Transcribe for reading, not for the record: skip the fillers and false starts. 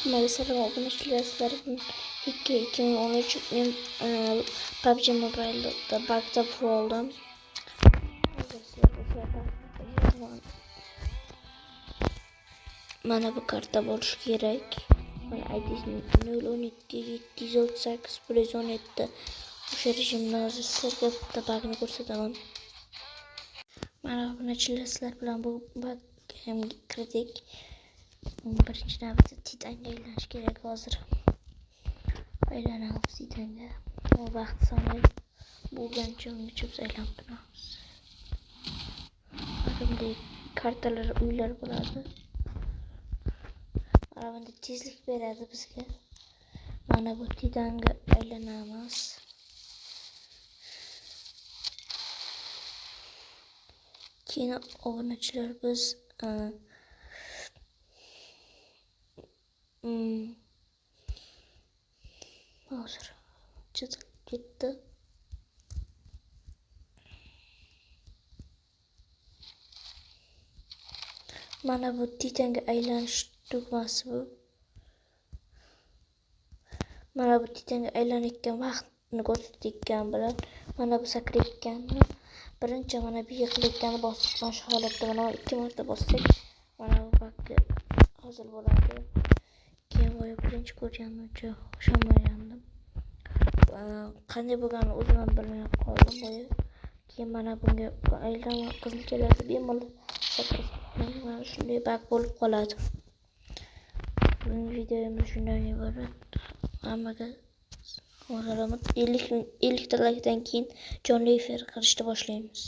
Hammaga obunachilar, sizlar 2013 men PUBG Mobile'da bug topib oldim. Hozir sizlarga o'sha bugni. Mana bu karta bo'lishi kerak. Mana IDsini 012 738 117. O'sha rejimni hozir sizlarga bitta bugni ko'rsataman. Mana, obunachilar, sizlar bilan bu bugga kirdik. Birinchi navbatda Titanga aylanish kerak hozir. Aylanamiz Titanga. U vaqt soni bo'lgancha, ungacha biz aylanib turamiz. Mana bunday kartalar, uylar bo'ladi. Mana bunday tezlik beradi bizga. Mana bu Titanga aylanamiz. Keyin, obunachilar, biz hozir chizilib ketdi. Mana bu Titanga aylanish tugmasi bu. Mana bu Titanga aylanayotgan vaqtni ko'rsatayotgan bilan mana bu sakrayotganni birinchi mana bu yiqilayotganni bosib, mana shu holatda mana ikki marta bossak, mana bu bugga hozir bo'ladi. Keyin boya birinchi ko'rganimcha ishonmagandim. Qanday bo'lganini o'zim ham bilmay qoldim boya. Keyin mana bunga aylanma qizilchalarni bemalol sakrasa, mana shunday bug bo'lib qoladi. Bugungi videomiz shundan iborat. Hammaga salomat. 50 ta laykdan keyin jonli efir qilishni boshlaymiz.